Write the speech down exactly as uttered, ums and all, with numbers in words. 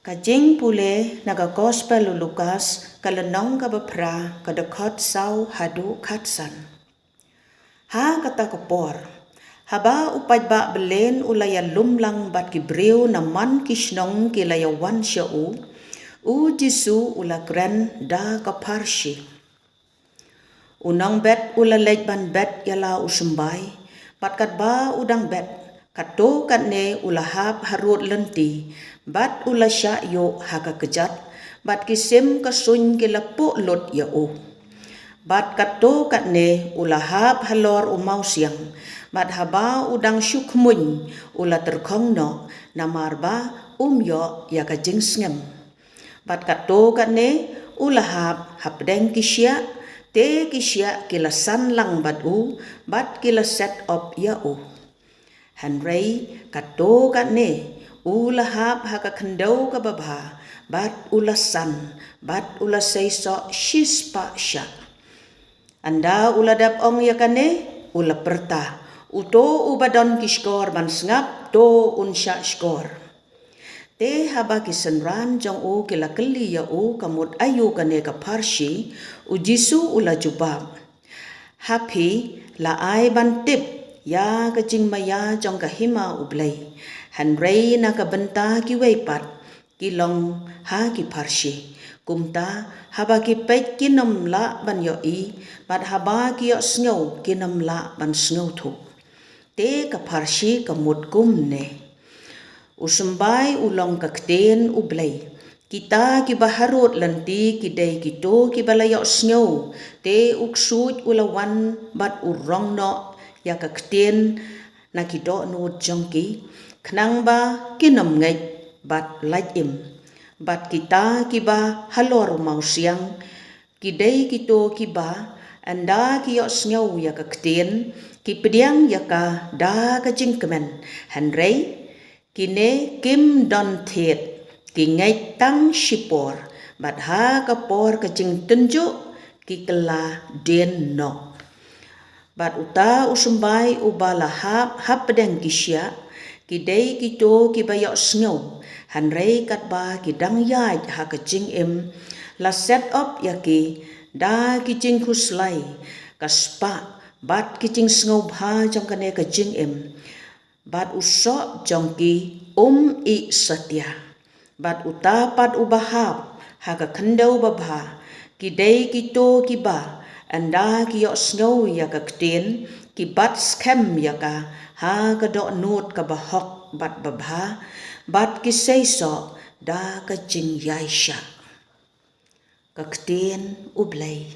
Ka jingpule na ka Gospel u Lukas, ka lynnong kaba phra, ka dkhot saw haduh khatsan. Ha kata ka por, haba u paidbah belen u la ïalum lang bad ki briew na man ki shnong ki la ïawan sha u, u Jisu u la kren da ka pharshi. U nongbet u la leit ban bet ïa la u symbai, bad katba u dang bet, katto katne u la hap harud lynti, bad u la shah ïuh ha ka kjat, bad ki sim ka suiñ ki la puh lut ïa u. Bad katto katne u la hap halor u mawsiang, bad haba u dang shu khmuiñ u la tyrkhong noh, namar ba um ïoh ïa ka jingsngem. Bad katto katne u la hap hapdeng ki shiah, te ki shiah ki la san lang bad u, bad ki la set op ïa u. Hynrei katto katne u la hap ha ka khyndew kaba bha, bad u la san, bad u la seisoh shispah shah. Ynda u la dep ong ïa kane, u la pyrta, uto uba don ki shkor ban sngap, to un shah shkor. Te haba ki synran jong u ki la kylli ïa u ka mut aïu kane ka pharshi, u Jisu u la jubab, ha phi la ai ban tip ïa ka jingmaïa jong ka hima U Blei, hynrei na ka bynta kiwei pat ki long ha ki pharshi. Kumta haba ki peit kin ym lah ban ïohi, bad haba ki ïohsngew kin ym lah ban sngewthuh. Te ka pharshi ka mut kumne: U symbai u long ka ktien U Blei. Kita kiba harud lynti ki dei kito kiba la ïohsngew, te u ksuid u la wan bad u rong noh ïa ka ktien na ki dohnud jong ki, khnang ba kin ym ngeit bad lait im. Bad kita kiba halor u mawsiang ki dei kito kiba, ynda ki ïohsngew ïa ka ktien, ki pdiang ïa ka da ka jingkmen, hynrei kine kim don thied, ki ngeit tang shipor, bad ha ka por ka jingtynjuh ki kylla dien noh. Bad uta u symbai uba la hap hapdeng ki shiah, ki dei kito kiba ïohsngew, hynrei katba ki dang ïaid ha ka jingim, la set op ïa ki da ki jingkhuslai, ka spah, bad ki jingsngewbha jong kane ka jingim. Bad u soh jong ki um ih satia. Bad uta pat uba hap ha ka khyndew babha, ki dei kito kiba, ynda ki ïohsngew ïa ka ktien, ki bat skhem ïa ka ha ka dohnud kaba hok bad babha, bad ki seisoh da ka jingïaishah. Ka ktien U Blei.